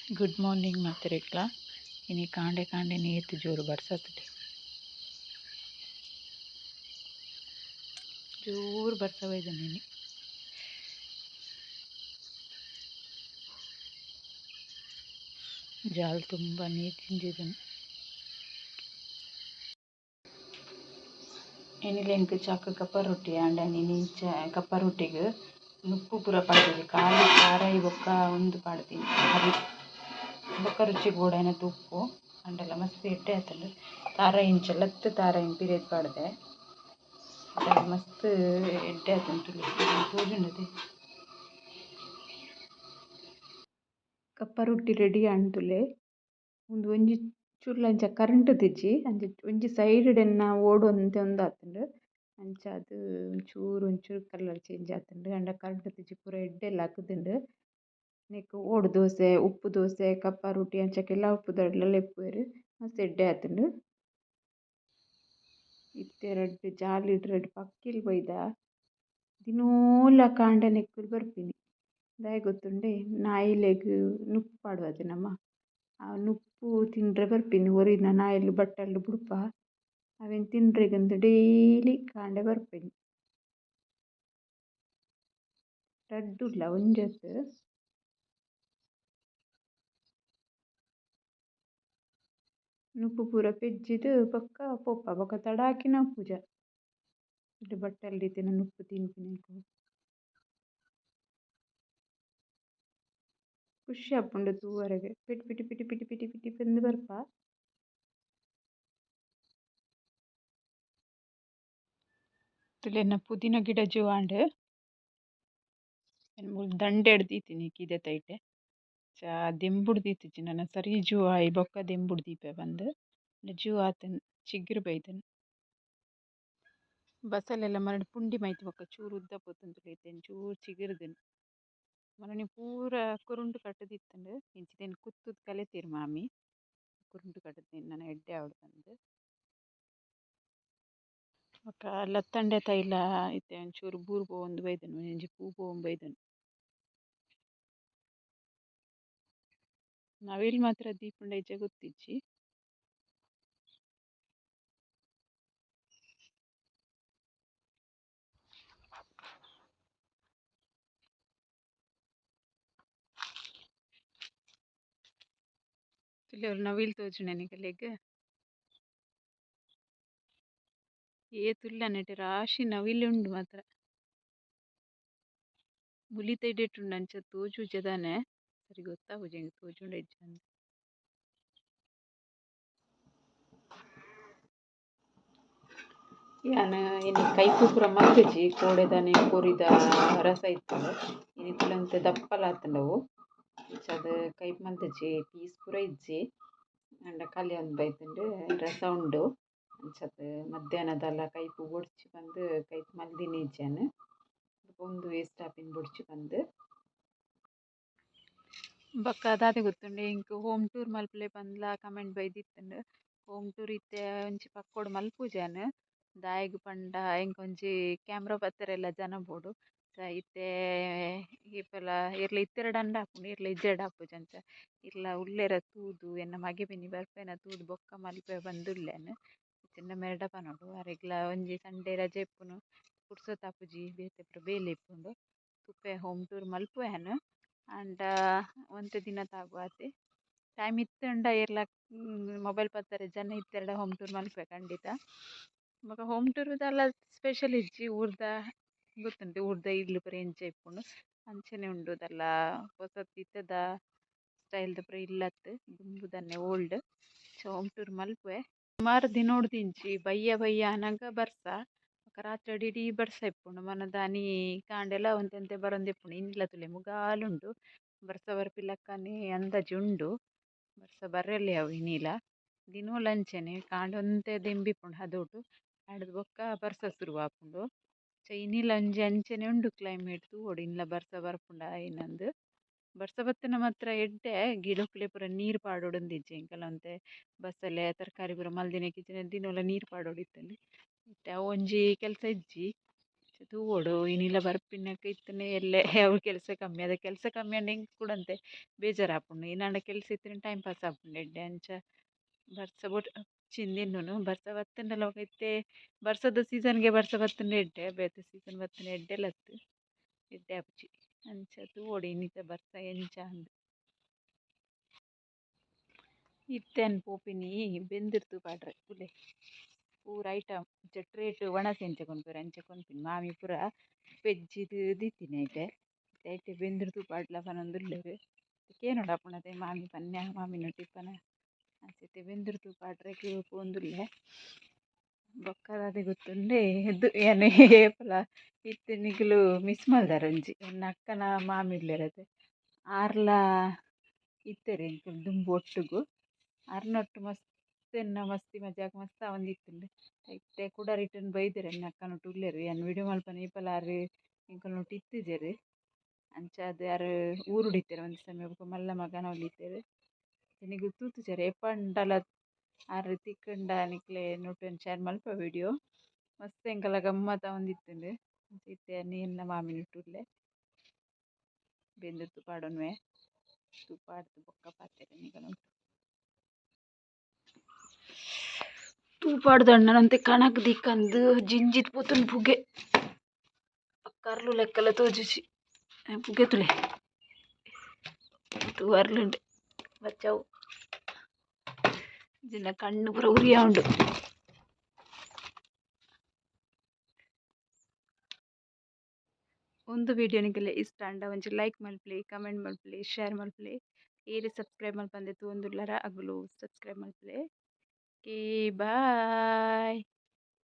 Good morning ಮಾತೆರೆಗ್ಲ. ಇನಿ ಕಾಂಡೆ ಕಾಂಡೆ ಏತ್ ಜೋರು ಬರ್ಸತ್ಂಡ್. ಜೋರು ಬರ್ಸ ಬೈದ್ಂಡ್ ಇನಿ. ಜಾಲ್ ತುಂಬ ನೀರು ದಿಂಜಿದುಂಡು. ಇನಿಲ ಎಂಕ್ ಚಾಕ್ ಕಪ್ಪ ರೊಟ್ಟಿ ಆಂಡ ಇನಿ ಕಪ್ಪ ರೊಟ್ಟಿಗ್ ನುಪ್ಪು ಪೂರ ಪಾಡ್ದೆರ್ ಖಾಲಿ ತಾರಾಯಿ ಬೊಕ್ಕ ಉಂದು ಪಾಡ್ದಿನಿ ಅರಿ ಬೊಕ್ಕ ರುಚಿಗ್ ಬೋಡಾಯಿನಾತ್ ಉಪ್ಪು ಆಂಡಲ ಮಸ್ತ್ ಎಡ್ಡೆ ಆತುಂಡು. ತಾರಾಯಿ ಇಂಚ ಲತ್ತ್ ತಾರಾಯಿನ್ ಪಿರೆದ್ ಪಾಡ್ದೆ ಮಸ್ತ್ ಎಡ್ಡೆ ಆತುಂಡು ತೂಲೆ ತೋಜುಂಡತೆ. ಕಪ್ಪ ರೊಟ್ಟಿ ರೆಡಿ ಆಂಡ್ ತೂಲೆ. ಉಂದು ಒಂಜಿ ಚೂರ್ಲ ಅಂಚ ಕರಂಟುದಿಜಿ ಅಂಚ ಒಂಜಿ ಸೈಡ್ ಡ್ ಎನ್ನ ಓಡು ಒಂತೆ ಉಂದಾತುಂಡು ಅಂಚಾದ್ ಒಂಚೂರು ಒಂಚೂರು ಕಲರ್ ಚೇಂಜ್ ಆತುಂಡು ಆಂಡ ಕರಂಟುದಿಜಿ ಪೂರ ಎಡ್ಡೆ ಲಕುದುಂಡು. ನೆಕ್ಕ್ ಓಡು ದೋಸೆ ಉಪ್ಪು ದೋಸೆ ಕಪ್ಪ ರೊಟ್ಟಿ ಅಂಚ ಕೆಲವು ಪುದರ್ಡ್ ಲ ಲೆಪ್ಪುವೆರ್ ಮಸ್ತ್ ಎಡ್ಡೆ ಆತುಂಡು. ಇತ್ತೆ ರಡ್ಡ್ ಜಾಲಿಡ್ ರಡ್ಡ್ ಪಕ್ಕಿಲು ಬೈದ ದಿನೋಲ ಕಾಂಡೆ ನೆಕ್ಕುಲು ಬರ್ಪಿನಿ ದಾಯೆ ಗೊತ್ತುಂಡೆ ನಾಯಿಲೆಗ್ ನುಪ್ಪು ಪಾಡುವತೆ ನಮ ಆ ನುಪ್ಪು ತಿಂಡ್ರೆ ಬರ್ಪಿನಿ ಒರಿನ ನಾಯಿಲು ಬಟ್ಟಲ್ಡ್ ಬುಡ್ಪ ಅವೆನ್ ತಿಂಡ್ರೆಗಂದ್ ಡೈಲಿ ಕಾಂಡೆ ಬರ್ಪಿನಿ. ರಡ್ಡ್ ಉಲ್ಲ ಒಂಜಿ ಅತ್ತ್. ನುಪ್ಪು ಪೂರ ಪೆಜ್ಜಿದ್ ಬೊಕ್ಕ ಪೋಪ ಬೊಕ್ಕ ತಡಾಕಿನ ಇಪ್ಪುಜ ಬಟ್ಟಲ್ಡ್ ಇತ್ತಿನ ನುಪ್ಪು ತಿನ್ಪಿನಕುಲು. ಖುಷಿ ಆಪುಂಡು ತೂವರೆಗ್ PT PT PT PT PT PT ಪಂದ್ ಬರ್ಪ. ತೂಲೆ ಎನ್ನ ಪುದೀನ ಗಿಡ ಜೂವಾಂಡ್. ಯಾನ್ ಮೂಲು ದಂಡೆಡ್ ದೀತಿನಿ ಕಿದೆತ ಐಟೆ. ಚ ದೆಂಬುಡು ದೀತಿಜಿ ನನ ಸರಿ ಜೂ ಆಯಿ ಬೊಕ್ಕ ದೆಂಬುಡು ದೀಪೆ ಪಂದ್. ಜೂ ಆತುಂಡ್ ಚಿಗುರು ಬೈದ್ಂಡ್. ಬಸಲೆಲ ಮರಟ್ ಪುಂಡಿ ಮೈತಿ ಬೊಕ್ಕ ಚೂರು ಉದ್ದ ಪೋತುಂಡು ತೂಲೆ ಒಂಚೂರು ಚಿಗುರುದುಂಡು. ಮರನಿ ಪೂರ ಕುರುಂಟು ಕಟುದಿತ್ತುಂಡು ಇಂಚಿನೆನ್ ಕುತ್ತುದು ಕಲೆತೆರ್ ಮಾಮಿ. ಕುರುಂಟು ಕಟುದು ನನ ಎಡ್ಡೆ ಆವಡ್ ಪಂದ್. ಬೊಕ್ಕ ಲತ್ತಂಡೆ ತೈಲ ಇತ್ತೆ ಒಂಚೂರು ಬೂರು ಪೋವೊಂದು ಬೈದ್ಂಡ್ ಒಂಜೊಂಜಿ ಪೂ ಪೋವೊಂದು ಬೈದ್ಂಡ್. ನವಿಲ್ ಮಾತ್ರ ದೀಪುಂಡ ಇಜ್ಜ ಗೊತ್ತಿಜ್ಜಿ. ತೂಲೆ ಅವ್ಲು ನವಿಲ್ ತೋಜುಂಡೆ ನಿಕಲೆಗ್. ಏತ್ ಉಲ್ಲ ನೆಟೆ ರಾಶಿ ನವಿಲ್ ಉಂಡು ಮಾತ್ರ. ಮುಲಿತ ಇಡೆಟ್ ಉಂಡು ಅಂಚ ತೋಜುಜ ದಾನೆ ಸರಿ ಗೊತ್ತಾಪುಜಿ ಎಂಕ್ ತೋಜುಂಡ ಇಜ್ಜ ಅಂದ್. ಯಾನ್ ಇನಿ ಕೈಪು ಪೂರ ಮಲ್ತಿಜಿ ಕೋಡೆದಾನೆ ಕೋರಿದ ರಸ ಇತ್ತುಂಡು ಇನಿ ಒಂತೆ ದಪ್ಪಲ ಆತುಂಡು ಅವು ಅಂಚಾದ್ ಕೈಪು ಮಲ್ತಿಜಿ ಪೀಸ್ ಪೂರ ಇಜ್ಜಿ ಆಂಡ ಕಲ್ಯೊಂದು ಬೈದುಂಡು ರಸ ಉಂಡು ಅಂಚಾದ್ ಮಧ್ಯಾಹ್ನದಲ ಕೈಪು ಬೊಡ್ಚಿ ಪಂದ್ ಕೈಪು ಮಲ್ದಿನಿ ಇಜ್ಜಿ ಯಾನ್ ಉಂದು ವೇಸ್ಟ್ ಆಪಿನ ಬೊಡ್ಚಿ ಪಂದ್. ಬೊಕ್ಕ ದಾದ ಗೊತ್ತುಂಡು ಎಂಕ್ ಹೋಮ್ ಟೂರ್ ಮಲ್ಪುಲೆ ಪಂದ್ಲ ಕಮೆಂಟ್ ಬೈದಿತ್ತುಂಡು. ಹೋಮ್ ಟೂರ್ ಇತ್ತೆ ಒಂಜಿ ಪಕ್ಕೊಡು ಮಲ್ಪುಜಿ ಯಾನ್ ದಾಯೆಗ್ ಪಂಡ ಎಂಕ್ ಒಂಜಿ ಕ್ಯಾಮ್ರಾ ಪತ್ತರೆಲ ಜನ ಬೋಡು. ಇತ್ತೆ ಏಪಲ ಏರ್ಲ ಇತ್ತೆರ್ಡ ಆಪುಂಡು ಏರ್ಲ ಇಜ್ಜೆರ್ಡ ಆಪುಜಿ ಅಂಚ ಇರ್ಲ ಉಲ್ಲೆರ ತೂದು ಎನ್ನ ಮಗೆ ಮಿನಿ ಬರ್ಪೆನ ತೂದು ಬೊಕ್ಕ ಮಲ್ಪೆ ಪಂದ್ ಉಲ್ಲೆ ಯಾನ್. ಇಜ್ಜಿಂಡ ಮೆರ್ಡ ಪನೊಡು ಅರೆಗ್ಲ ಒಂಜಿ ಸಂಡೇ ರಜೆ ಇಪ್ಪುನು ಪುರ್ಸೊತ್ತು ಆಪುಜಿ ಬೇತೆ ಪೂರ ಬೇಲೆ ಇಪ್ಪುಂಡು. ತೂಪೆ ಹೋಮ್ ಟೂರ್ ಮಲ್ಪುವೆ ಯಾನ್ ಆಂಡ ಒಂತೆ ದಿನ ತಾಗುವ ಆತೆ. ಟೈಮ್ ಇತ್ತುಂಡ ಏರ್ಲ ಮೊಬೈಲ್ ಪತ್ತರೆ ಜನ ಇತ್ತೆರ್ಡ ಹೋಮ್ ಟೂರ್ ಮಲ್ಪುವೆ ಖಂಡಿತ. ಬೊಕ ಹೋಮ್ ಟೂರ್ ದಾಲ ಸ್ಪೆಷಲ್ ಇಜ್ಜಿ ಊರ್ದ ಗೊತ್ತುಂಟು ಊರ್ದ ಇಲ್ಲ್ ಪೂರ ಎಂಚ ಇಪ್ಪುಂಡು ಅಂಚನೆ ಉಂಡು ದಾಲ ಪೊಸತ್ ಇತ್ತೆದ ಸ್ಟೈಲ್ ದ ಪೂರ ಇಲ್ಲತ್ತ್ ದುಂಬುದನ್ನೆ ಓಲ್ಡ್. ಹೋಮ್ ಟೂರ್ ಮಲ್ಪುವೆ. ಸುಮಾರು ದಿನೊಡ್ದಿಂಚಿ ಬಯ್ಯ ಬಯ್ಯ ಆನಗ ಬರ್ಸ ಬೊಕ ರಾತ್ರೆ ಇಡೀ ಬರ್ಸ ಇಪ್ಪುಂಡು ಮನದಾನಿ ಕಾಂಡೆಲ ಒಂತೆ ಒಂತೆ ಬರೊಂದಿಪ್ಪುಂಡು ಇನಿಲ ತೂಲೆ ಮುಗಾಲ್ ಉಂಡು ಬರ್ಸ ಬರ್ಪಿಲಕ್ಕನೆ ಅಂದಾಜಿ ಉಂಡು ಬರ್ಸ ಬರ್ರೆಲ ಯಾವು ಇನಿಲ ದಿನೋಲ ಅಂಚನೆ ಕಾಂಡೆ ಒಂತೆ ದೆಂಬಿ ಇಪ್ಪುಂಡು ಹದೋಟು ಐಡ್ದ್ ಬೊಕ್ಕ ಬರ್ಸ ಸುರು ಆಪುಂಡು. ಇನಿಲ ಒಂಜಿ ಅಂಚನೆ ಉಂಡು ಕ್ಲೈಮೇಟ್ ತೂವೊಡು ಇನಿಲ ಬರ್ಸ ಬರ್ಪುಂಡ ಏನಂದ್. ಬರ್ಸ ಬತ್ತಿನ ಮಾತ್ರ ಎಡ್ಡೆ ಗಿಡೊಕುಲೆ ಪೂರ ನೀರ್ ಪಾಡೊಡುಂದಿಜ್ಜಿ ಎಂಕಲ ಒಂತೆ ಬಸಲೆ ತರಕಾರಿ ಪೂರ ಮಲ್ದಿನಕ್ಕೆ ಇಜ್ಜಿಂಡ ದಿನೋಲ ನೀರ್ ಪಾಡೊಡಿತ್ತುಂಡು ಇತ್ತೆ ಅವು ಒಂಜಿ ಕೆಲಸ ಇಜ್ಜಿ. ತೂವೊಡು ಇನಿಲ ಬರ್ಪಿನಕ ಇತ್ತನೆ ಎಲ್ಲೆ ಅವು ಕೆಲಸ ಕಮ್ಮಿ ಅದ ಕೆಲಸ ಕಮ್ಮಿ ಆಂಡ ಎಂಕ್ ಕುಡಂತೆ ಬೇಜಾರಾಪುಂಡು ಇನಾಂಡ ಕೆಲಸ ಇತ್ತಿನ ಟೈಮ್ ಪಾಸ್ ಆಪುಂಡು ಎಡ್ಡೆ ಅಂಚ ಬರ್ಸ ಬೊಡ್ಚಿಂದ್ ಬರ್ಸ ಬತ್ತುಂಡಲ ಇತ್ತೆ ಬರ್ಸದ ಸೀಸನ್ಗೆ ಬರ್ಸ ಬತ್ತುಂಡ ಎಡ್ಡೆ ಬೇತೆ ಸೀಸನ್ ಬತ್ತುಂಡ ಎಡ್ಡೆಲ ಅತ್ತ್ ಎಡ್ಡೆ ಆಪುಜಿ ಅಂಚ ತೂವೊಡು ಇನಿತ ಬರ್ಸ ಎಂಚ ಅಂದ್. ಇತ್ತೆ ಯಾನ್ ಪೋಪಿನಿ ಬೆಂದಿರ್ತು ಪಾಡ್ರೆ ತೂಲೆ ಪೂರ ಐಟಮ್ ಟ್ರೇಟ್ ಒಣಸ್ ಎಂಚ ಕೊನ್ಪೆರ್ ಅಂಚ ಕೊನ್ಪಿನಿ ಮಾಮಿ ಪೂರ ಪೆಜ್ಜಿದ್ ದೀತಿನಿ ಐಟೆ ಐಟೆ ಬೆಂದಿರ್ತು ಪಾಡ್ಲ ಪನೊಂದುಲ್ಲೆರ್ ಕೇನೊಡು ಆಪುಂಡತೆ ಮಾಮಿ ಪನ್ಯ ಮಾಮಿನೊಟ್ಟಿಗೆ ಪನ ಅಂಚ ಬೆಂದಿರ್ತು ಪಾಡ್ರೆಗ್ ಪೋವೊಂದುಲ್ಲೆ ಬೊಕ್ಕ ದಾದ ಗೊತ್ತುಂಡೆ ಎದ್ದು ಯಾನ್ ಏಪಲ ಇತ್ತೆ ನಿಕುಲು ಮಿಸ್ ಮಲ್ದರ್ ಒಂಜಿ ಎನ್ನ ಅಕ್ಕನ ಮಾಮಿ ಉಲ್ಲೆರ್ ಆರ್ಲ ಇತ್ತೆರ್ ಎಂಕುಲು ದುಂಬು ಒಟ್ಟುಗು ಆರ್ನೊಟ್ಟು ಮಸ್ತ್ ಎನ್ನ ಮಸ್ತಿ ಮಜಾಕ್ ಮಸ್ತ್ ಆವೊಂದಿತ್ತುಂಡು ಇತ್ತೆ ಕುಡ ರಿಟರ್ನ್ ಬೈದೆರ್ ಎನ್ನ ಅಕ್ಕನೊಟ್ಟು ಉಲ್ಲೆರ್ ಯಾನ್ ವಿಡಿಯೋ ಮಲ್ಪುನ ಏಪಲ ಆರ್ ಎಂಕಲ್ನೊಟ್ಟು ಇತ್ತಿಜೆರ್ ಅಂಚಾದ್ ಆರ್ ಊರುಡು ಇತ್ತೆರ್ ಒಂಜಿ ಸಮಯ ಬೊಕ ಮಲ್ಲ ಮಗನವ್ಲು ಇತ್ತೆರ್ ನಿಕುಲು ತೂತುಜೆರ್ ಏಪಾಂಡಲ ಆರ್ ತಿಕ್ಕುಂಡ ನಿಕ್ಲೆ ನೊಟ್ಟು ಶೇರ್ ಮಲ್ಪ ವಿಡಿಯೋ ಮಸ್ತ್ ಎಂಕಲ ಗಮ್ಮತ್ ಆವೊಂದಿತ್ತುಂಡು ಇತ್ತೆ ಯಾನ್ ಎನ್ನ ಮಾಮಿನೊಟ್ಟು ಉಲ್ಲೆ ಬೆಂದುರ್ತು ಪಾಡೊನುವೆ ತೂ ಪಾಡ್ದ್ ಬೊಕ್ಕ ಪಾತೆರ ನಿಕಲ್ನೊಟ್ಟು. ತೂ ಪಾಡ್ದಣ್ಣ ಒಂತೆ ಕಣಕ್ ದಿಕ್ಕಂದು ಜಿಂಜಿದ್ ಪೋತುಂಡು ಪುಗೆ ಕರ್ಲು ಲೆಕ್ಕಲ ತೋಜುಜಿ ಪುಗೆ ತುಲೆ ತೂ ಅರ್ಲುಂಡು ಬಚಾವು ಜಿನ್ನ ಕಣ್ಣು ಪೂರ ಉರಿಯ ಉಂಡು. ಒಂದು ವಿಡಿಯೋ ನಿಕಲೆ ಇಷ್ಟ ಆಂಡ ಒಂಜಿ ಲೈಕ್ ಮಲ್ಪುಲೆ ಕಮೆಂಟ್ ಮಲ್ಪುಲೆ ಶೇರ್ ಮಲ್ಪುಲೆ ಏರ್ ಸಬ್ಸ್ಕ್ರೈಬ್ ಮಲ್ಪಂದೆ ತೂವೊಂದುಲ್ಲರ ಅಗುಲು ಸಬ್ಸ್ಕ್ರೈಬ್ ಮಲ್ಪುಲೆ. Okay bye.